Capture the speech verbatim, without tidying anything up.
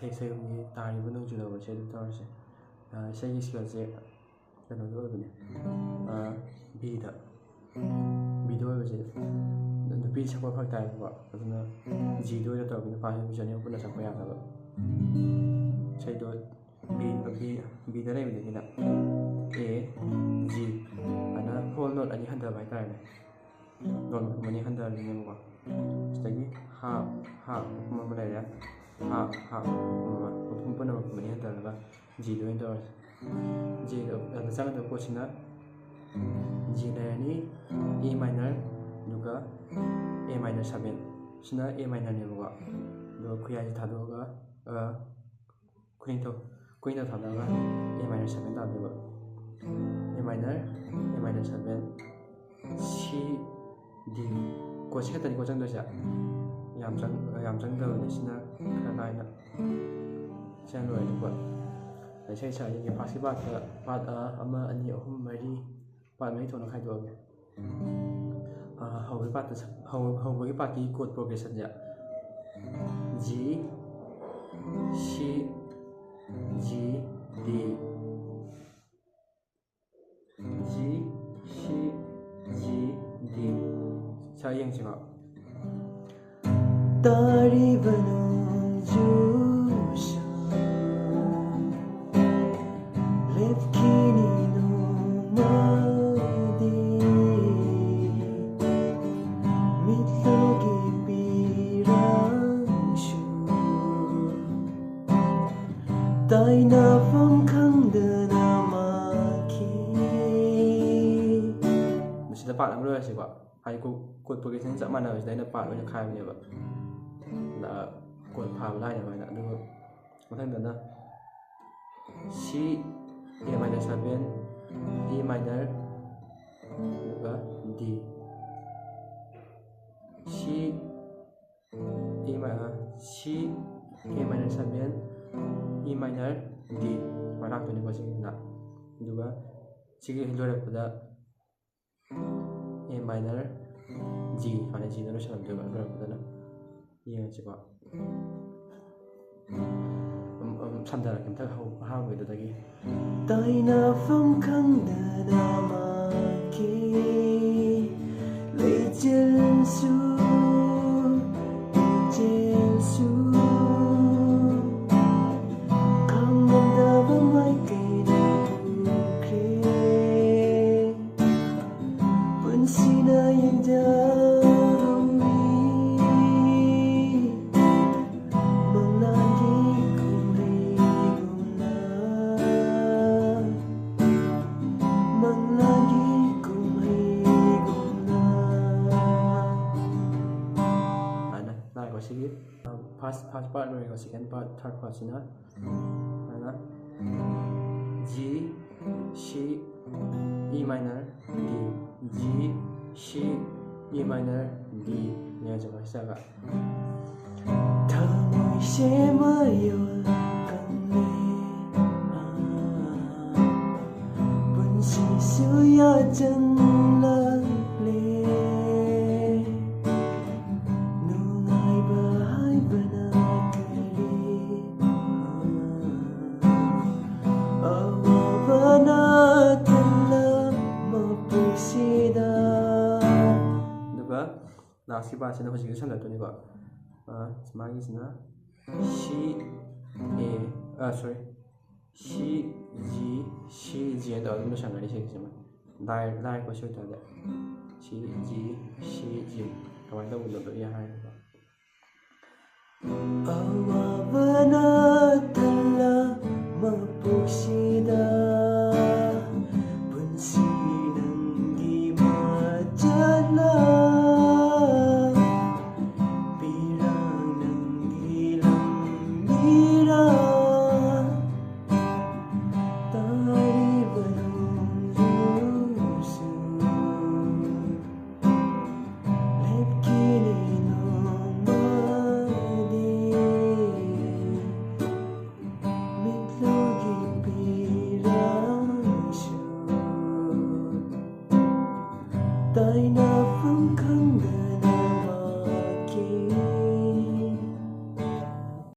ꯏꯁꯩ ꯁꯩꯔꯨꯝꯒꯤ ꯇꯥꯔꯤꯕ ꯅꯣꯡ ꯆꯨꯗꯧꯕꯁꯦ ꯑꯗꯨꯝ ꯇꯧꯔꯁꯦ꯫ ꯑ, ꯏꯁꯩꯒꯤ ꯁ꯭ꯀꯦꯜꯁꯦ ꯀꯩꯅꯣꯗ ꯑꯣꯏꯕꯅꯦ, ꯕꯤꯗ꯫ ꯕꯤꯗ ꯑꯣꯏꯕꯁꯦ ꯅꯨꯄꯤ ꯁꯛꯄ ꯐꯔꯛ ꯇꯥꯏꯕꯀꯣ, ꯑꯗꯨꯅ ꯖꯤꯗ ꯑꯣꯏꯅ ꯇꯧꯔꯒ ꯅꯨꯄꯥꯁꯤꯡ ꯃꯤꯁ ꯑꯅꯤꯃꯛ ꯄꯨꯟꯅ ꯁꯛꯄ ꯌꯥꯅꯕ꯫ ꯏꯁꯩꯗꯣ ꯕꯤ, ꯕꯤ, ꯕꯤꯗ ꯂꯩꯕꯗꯒꯤꯅ ꯑꯦ, ꯖꯤ ꯑꯅ ꯍꯣꯜ ꯅꯣꯠ ꯑꯅꯤ ꯍꯟꯊꯕ ꯍꯥꯏꯇꯥꯔꯦꯅꯦ꯫ ꯅꯣꯠ ꯃꯐꯝ ꯑꯅꯤ ꯍꯟꯊꯔꯅꯤꯕꯀꯣ꯫ ꯁꯤꯗꯒꯤ ꯍꯥꯞ, ꯍꯥꯞ ꯃꯐꯝ ꯑꯃ ꯂꯩꯔꯦ꯫ ꯍꯥꯞ, ꯍꯥꯞ ꯃꯐꯝ ꯑꯃ, ꯃꯐꯝ ꯄꯨꯝꯅꯃꯛ ꯃꯐꯝ ꯑꯅꯤ ꯍꯟꯊꯔꯒ ꯖꯤꯗ ꯑꯣꯏꯅ ꯇꯧꯔꯁꯤ꯫ ꯖꯤꯗ ꯆꯪꯒꯗꯕ ꯄꯣꯠꯁꯤꯅ ꯖꯤ ꯂꯩꯔꯅꯤ, ꯑꯦ ꯃꯥꯏꯅꯔ, ꯑꯗꯨꯒ ꯑꯦ ꯃꯥꯏꯅꯔ ꯁꯕꯦꯟ꯫ ꯁꯤꯅ ꯑꯦ ꯃꯥꯏꯅꯔꯅꯦꯕꯀꯣ꯫ ꯑꯗꯨꯒ ꯈꯨꯌꯥꯏꯁꯦ ꯊꯥꯗꯣꯛꯑꯒ, ꯑ, ꯈꯨꯅꯤꯡꯊꯧ, ꯈꯨꯅꯤꯡꯊꯧ ꯊꯥꯗꯣꯛꯑꯒ ꯑꯦ ꯃꯥꯏꯅꯔ ꯁꯕꯦꯟ ꯇꯥꯗꯣꯏꯕ꯫ ꯑꯦ ꯃꯥꯏꯅꯔ, ꯑꯦ ꯃꯥꯏꯅꯔ ꯁꯕꯦꯟ, ꯁꯤ, ꯗꯤ꯫ ꯀꯣꯔꯠꯁꯤ ꯈꯛꯇꯅꯤꯀꯣ ꯆꯪꯗꯣꯏꯁꯦ꯫ ꯌꯥꯝ ꯆꯪ-, ꯌꯥꯝ ꯆꯪꯗꯕꯅꯤ, ꯁꯤꯅ ꯈꯔ ꯂꯥꯏꯅ꯫ ꯁꯤꯅ ꯂꯣꯏꯔꯅꯤ ꯀꯣꯔꯠ꯫ ꯏꯁꯩ ꯁꯛꯑꯒꯦ꯫ ꯐꯥꯔꯁꯀꯤ ꯄꯥꯔꯠꯇ ꯄꯥꯔꯠ, ꯑ, ꯑꯃ, ꯑꯅꯤ, ꯑꯍꯨꯝ, ꯃꯔꯤ, ꯄꯥꯔꯠ ꯃꯔꯤ ꯊꯣꯛꯅ ꯈꯥꯏꯗꯣꯛꯑꯒꯦ꯫ ꯑ, ꯍꯧꯕꯒꯤ ꯄꯥꯔꯠꯇ ꯁꯛ-, ꯍꯧ-, ꯍꯧꯕꯒꯤ ꯄꯥꯔꯠꯀꯤ ꯀꯣꯔꯠ ꯄ꯭ꯔꯣꯒ꯭ꯔꯦꯁꯟꯁꯦ ꯖꯤ, ꯁꯤ, ꯖꯤ, ꯗꯤ꯫ ꯖꯤ, ꯁꯤ, ꯖꯤ, ꯗꯤ꯫ ꯁꯛ ꯌꯦꯡꯁꯤꯀꯣ꯫ ꯇꯥꯔꯤꯕ ꯅꯣꯡꯖꯨꯁꯨ ꯂꯦꯞꯈꯤꯅꯤ ꯅꯣꯡꯃꯗꯤ꯫ ꯃꯤꯠꯂꯨꯒꯤ ꯄꯤꯔꯥꯡꯁꯨ ꯇꯥꯏꯅꯐꯝ ꯈꯪꯗꯅ ꯃꯥꯡꯈꯤ꯫ ꯃꯁꯤꯗ ꯄꯥꯔꯠ ꯑꯃ ꯂꯣꯏꯔꯁꯤꯀꯣ꯫ ꯍꯥꯏꯗꯤ ꯀꯣ-, ꯀꯣꯔꯠ ꯄ꯭ꯔꯣꯒ꯭ꯔꯦꯁꯟ ꯆꯞ ꯃꯥꯟꯅꯕꯁꯤꯗ ꯑꯩꯅ ꯄꯥꯔꯠ ꯑꯣꯏꯅ ꯈꯥꯏꯕꯅꯦꯕ꯫ ꯑ, ꯀꯣꯔꯠ ꯐꯥꯕ ꯂꯥꯏꯅꯕ ꯍꯥꯏꯅ꯫ ꯑꯗꯨꯒ ꯃꯊꯪꯗꯅ ꯁꯤ, ꯑꯦ ꯃꯥꯏꯅꯔ ꯁꯕꯦꯟ, ꯏ ꯃꯥꯏꯅꯔ, ꯑꯗꯨꯒ ꯗꯤ꯫ ꯁꯤ, ꯑꯦ ꯃꯥꯏ-, ꯑ, ꯁꯤ, ꯑꯦ ꯃꯥꯏꯅꯔ ꯁꯕꯦꯟ, ꯏ ꯃꯥꯏꯅꯔ, ꯗꯤ꯫ ꯁꯨꯃꯥꯏꯅ ꯂꯥꯛꯇꯣꯏꯅꯤꯀꯣ ꯁꯤꯒꯤꯁꯤꯅ꯫ ꯑꯗꯨꯒ ꯁꯤꯒꯤ ꯂꯣꯏꯔꯛꯄꯗ ꯑꯦ ꯃꯥꯏꯅꯔ, ꯖꯤ, ꯁꯨꯃꯥꯏꯅ ꯖꯤꯗ ꯂꯣꯏꯁꯤꯜꯂꯝꯗꯣꯏꯕ꯫ ꯂꯣꯏꯔꯛꯄꯗꯅ ꯌꯦꯡꯉꯁꯤꯀꯣ꯫ ꯁꯝꯊꯔꯛꯀꯦ ꯃꯊꯛ ꯍꯧ-, ꯑꯍꯥꯟꯕꯒꯤꯗꯨꯗꯒꯤ꯫ ꯇꯥꯏꯅꯐꯝ ꯈꯪꯗꯅ ꯃꯥꯒꯤ ꯂꯩꯆꯤꯜꯁꯨ ꯏꯆꯦꯜꯁꯨ ꯈꯪꯂꯝꯗꯕ ꯃꯥꯏꯀꯩꯗ ꯄꯨꯈ꯭ꯔꯦ꯫ ꯄꯨꯟꯁꯤꯅ ꯌꯦꯡꯖꯍꯧꯔꯤ ꯃꯪꯂꯥꯟꯒꯤ ꯀꯨꯝꯍꯩꯒꯨꯝꯅ, ꯃꯪꯂꯥꯟꯒꯤ ꯀꯨꯝꯍꯩꯒꯨꯝꯅ꯫ ꯑꯗꯨꯃꯥꯏꯅ ꯂꯥꯛꯑꯦꯀꯣ ꯁꯤꯒꯤ, first, first part ꯂꯣꯏꯔꯦꯀꯣ, second part, third partꯁꯤꯅ ꯑꯗꯨꯅ G, C, E minor, D, G, C, E minor, D ꯅꯦ ꯁꯨꯃꯥꯏꯅ ꯆꯠꯂꯒ꯫ ꯊꯃꯣꯏꯁꯦ ꯃꯌꯣꯜ ꯀꯪꯂꯦ, ꯄꯨꯟꯁꯤꯁꯨ ꯌꯥꯆꯪꯂꯛꯂꯦ, ꯅꯨꯡꯉꯥꯏꯕ ꯍꯥꯏꯕꯅ ꯀꯔꯤ? ꯑꯋꯥꯕꯅ ꯊꯜꯂ ꯃꯄꯨꯛꯁꯤꯗ꯫ ꯑꯗꯨꯒ lastꯀꯤ partꯁꯤꯅ ꯍꯧꯖꯤꯛꯀꯤ ꯁꯝꯅꯗꯣꯏꯅꯤꯀꯣ꯫ ꯑ, ꯃꯥꯒꯤꯁꯤꯅ C, A, ꯑ, sorry, C, G, C, G ꯍꯥꯏꯅ ꯇꯧꯔꯒ ꯑꯗꯨꯝ ꯂꯣꯏꯁꯟꯒꯅꯤ ꯁꯤꯒꯤꯁꯤꯃ꯫ ꯂꯥꯏ-, ꯂꯥꯏꯀꯣ ꯁꯤ ꯑꯣꯏꯇꯥꯔꯗꯤ꯫ C, G, C, G꯫ ꯀꯃꯥꯏꯅ ꯇꯧꯕꯅꯣ ꯑꯗꯨ ꯑꯩ ꯍꯥꯏꯔꯒꯦꯀꯣ꯫ ꯑꯋꯥꯕꯅ